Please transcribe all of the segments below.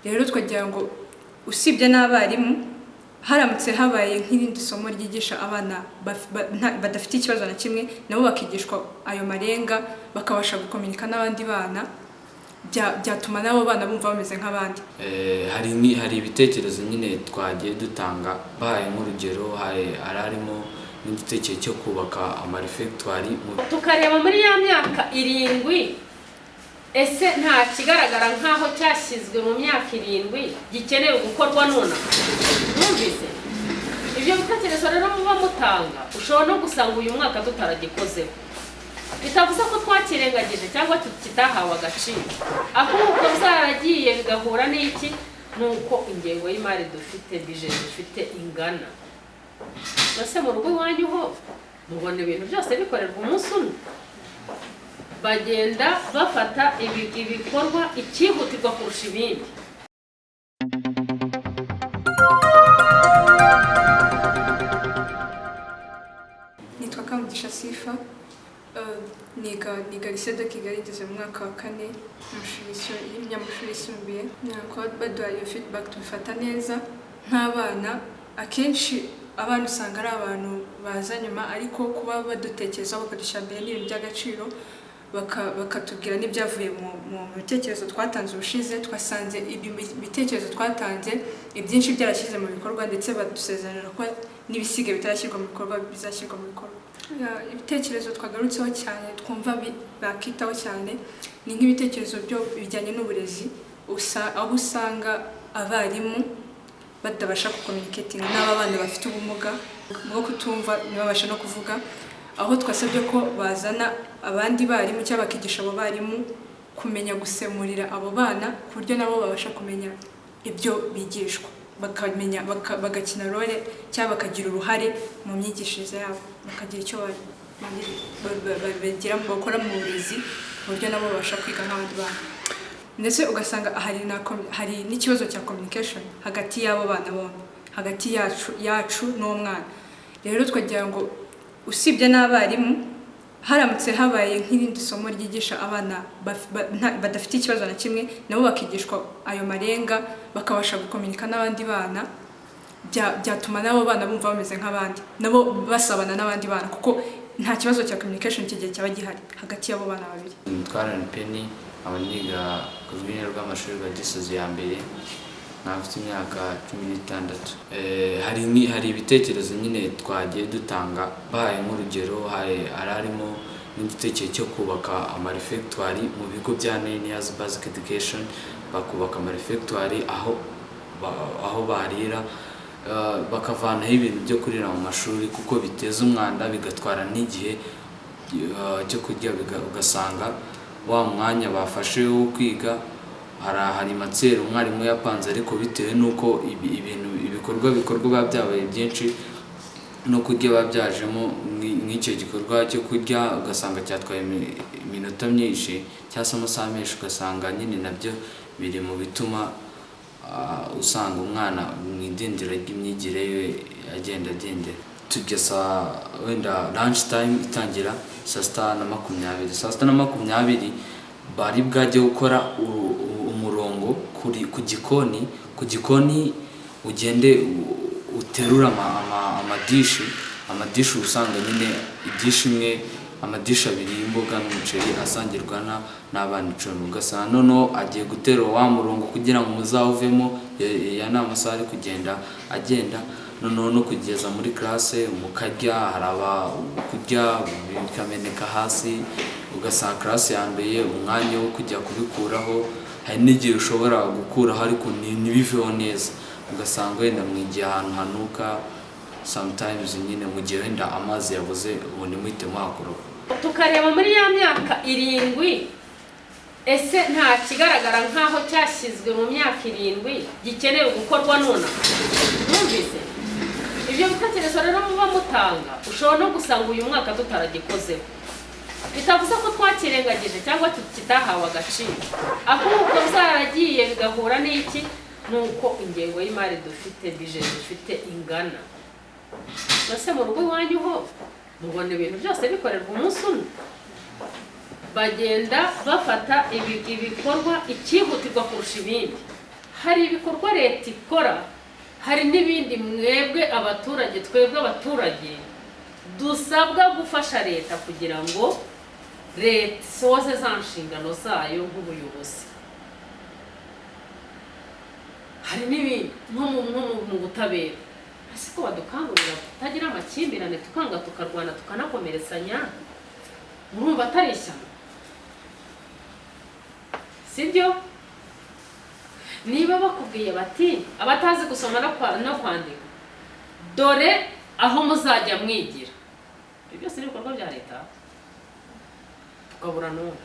Rero twagira ngo usibye n'abarimu, haramutse habaye nk'irindi somo ryigisha abana badafite ikibazo na kimwe, nabo bakigishwa ayo marenga, bakabasha gukominika n'abandi bana, byatuma n'abo bana bumva bameze nk'abandi. Hari ibitekerezo nyine twagiye dutanga, bahaye nk'urugero hari harimo n'igitekerezo cyo kubaka amarefegitwari. Tukareba muri ya myaka 7, ese nta kigaragara nk'aho cyashyizwe mu myaka 7 gikenewe gukorwa nonaha? Mwumvise ibyo bitekerezo rero muba mutanga, ushobora no gusanga uyu mwaka tutaragikozeho, bitavuze ko twakirengagije cyangwa kitahawe agaciro, ahubwo byaragiye bigahura n'iki? Nuko ingengo y'imari dufite, budget dufite ingana. Ese mu rugo iwanyu ho mubona ibintu byose bikorerwa umunsi umwe? Bagenda bafata ibikorwa icyihutirwa kurusha ibindi. Nitwa Kamugisha Sifa, niga Lycée de Kigali, ngeze mu mwaka wa 4 y'amashuri yisumbuye. Kuba baduha iyo feedback tubifata neza nk'abana. Akenshi abana usanga ari abantu baza nyuma, ariko kuba badutekerezaho bakadushyira mbere ni ibintu by'agaciro, bakatubwira n'ibyavuye mu bitekerezo twatanze ubushize. Twasanze ibi bitekerezo twatanze ibyinshi byarashyize mu bikorwa, ndetse badusezerera ko n'ibisigaye bitarashyirwa mu bikorwa bizashyirwa mu bikorwa. Ibitekerezo twagarutseho cyane twumva bakitaho cyane ni nk'ibitekerezo byo bijyanye n'uburezi, aho usanga abarimu batabasha gucommunicatinga n'aba bana bafite ubumuga bwo kutumva, ntibabashe no kuvuga, aho twasabye ko bazana abandi barimu cyangwa bakigisha abo barimu kumenya gusemurira abo bana, ku buryo nabo babasha kumenya ibyo bigishwa, bakamenya bagakina role cyangwa bakagira uruhare mu myigishirize yabo, bakagira icyo bakora mu burezi, ku buryo nabo babasha kwiga nk'abandi bana. Ndetse ugasanga hari n'ikibazo cya communication hagati y'abo bana bombi, hagati yacu n'uwo mwana. Rero twagira ngo usibye n'abarimu, haramutse habaye nk'irindi somo ryigisha abana badafite ikibazo na kimwe, nabo bakigishwa ayo marenga, bakabasha gukominika n'abandi bana, byatuma n'abo bana bumva bameze nk'abandi, nabo basabana n'abandi bana, kuko nta kibazo cya communication kigiye cyaba gihari hagati y'abo bana babiri. Nitwa Aaron Penny, nkaba niga ku rwunge rw'amashuri rwa Gisozi ya mbere, nkaba mfite imyaka 16. Hari ibitekerezo nyine twagiye dutanga, bahaye nk'urugero hari harimo n'igitekerezo cyo kubaka amarefegitwari mu bigo bya 9 years basic education, bakubaka amarefegitwari aho barira, bakavanaho ibintu byo kurira mu mashuri, kuko biteza umwanda, bigatwara n'igihe cyo kurya, ugasanga wa mwanya bafashe wo kwiga hari matseri umwarimu yapanze, ariko bitewe n'uko ibintu ibikorwa bikorwa biba byabaye byinshi no kurya babyajemo nk'icyo gikorwa cyo kurya, ugasanga cyatwaye iminota myinshi cyangwa se amasaha menshi, ugasanga nyine nabyo biri mu bituma usanga umwana mu idindira ry'imyigire ye agenda adindira. Tujya saa wenda lunch time itangira saa 6:20, saa 6:20 bari bwajye gukora umurongo ku gikoni, ku gikoni ugende uterura amadishi, amadishi usanga nyine idishi imwe, amadishi abiri y'imboga n'umuceri asangirwa n'abana 10, ugasanga noneho agiye guterura wa murongo kugira ngo muzawuvemo, ya ni amasaha ari kugenda agenda, noneho no kugeza muri classe mukarya, hari aba kurya bikameneka hasi, ugasanga classe yanduye, umwanya wo kujya kubikuraho, hari n'igihe ushobora gukuraho ariko ntibiveho neza, ugasanga wenda mwigiye ahantu hanuka, sometimes nyine mu gihe wenda amazi yabuze ubu ntimuhite muhakoropa. Tukareba muri ya myaka 7, ese nta kigaragara nk'aho cyashyizwe mu myaka 7 gikenewe gukorwa nonaha? Mwumvise ibyo bitekerezo rero muba mutanga, ushobora no gusanga uyu mwaka tutaragikozeho, bitavuze ko twakirengagije cyangwa kitahawe agaciro, ahubwo byaragiye bigahura n'iki? Nuko ingengo y'imari dufite, budget dufite ingana. Ese mu rugo iwanyu ho mubona ibintu byose bikorerwa umunsi umwe? Bagenda bafata ibikorwa icyihutirwa kurusha ibindi. Hari ibikorwa leta ikora, hari n'ibindi mwebwe abaturage, twebwe abaturage dusabwa gufasha leta kugira ngo leta isohoze za nshingano zayo nk'ubuyobozi. Hari n'ibindi nko mu butabera, ese ko badukangurira kutagira amakimbirane, tukanga tukarwana tukanakomeretsanya, murumva atari ishyano? Sibyo? Niba bakubwiye bati abatazi gusoma no kwandika, dore aho muzajya mwigira, ibyo byose ni ibikorwa bya leta, tukabura n'umwe.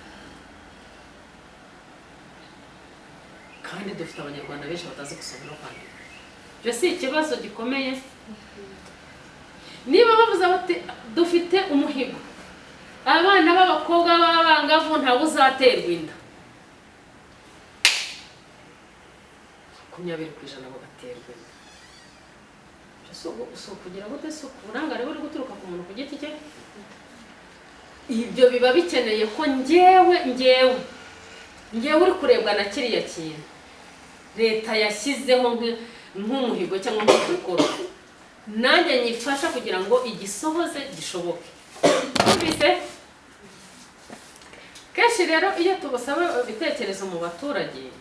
Kandi dufite abanyarwanda benshi batazi gusoma no kwandika. Ibyo si ikibazo gikomeye? Niba bavuze bati dufite umuhigo, abana b'abakobwa b'abangavu ntawe uzaterwa inda, 20% bagaterwa inda, si ukugira gute? Si uburangare buri guturuka ku muntu ku giti cye? Ibyo biba bikeneye ko njyewe uri kurebwa na kiriya kintu leta yashyizeho nk'umuhigo cyangwa nk'igikorwa, nanjye nyifasha kugira ngo igisohoze gishoboke. Twumvise? Kenshi rero iyo tubasaba ibitekerezo mu baturage,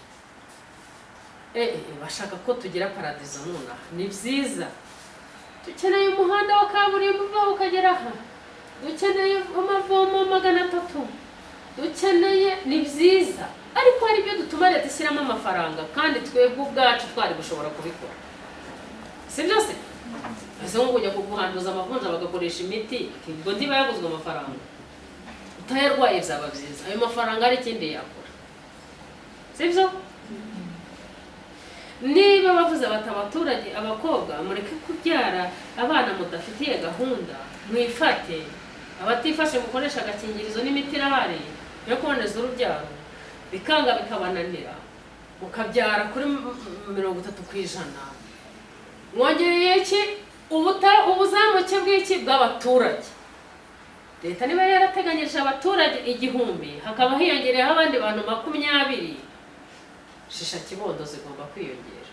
bashaka ko tugira paradizo nonaha. Ni byiza, dukeneye umuhanda wa kaburimbo uva ukagera aha, dukeneye amavomo 300, dukeneye, ni byiza, ariko hari ibyo dutuma leta ishyiramo amafaranga kandi twebwe ubwacu twari gushobora kubikora. Si byose? Ese nko kujya kuguhanduza amavunja bagakoresha imiti, ubwo ntiba yaguzwe amafaranga, utayarwaye byaba byiza, ayo mafaranga ari ikindi yakora. Si byo? Niba bavuze bati abaturage, abakobwa mureke kubyara abana mudafitiye gahunda, mwifate, abatifashe mukoresha agakingirizo n'imiti irahari yo kuboneza urubyaro, bikanga bikabananira, mukabyara kuri 30%, mwongereye iki? Ubuzamuke bw'iki? Bw'abaturage. Leta niba yarateganyije abaturage 1000, hakaba hiyongereyeho abandi bantu 20, shisha kibondo zigomba kwiyongera.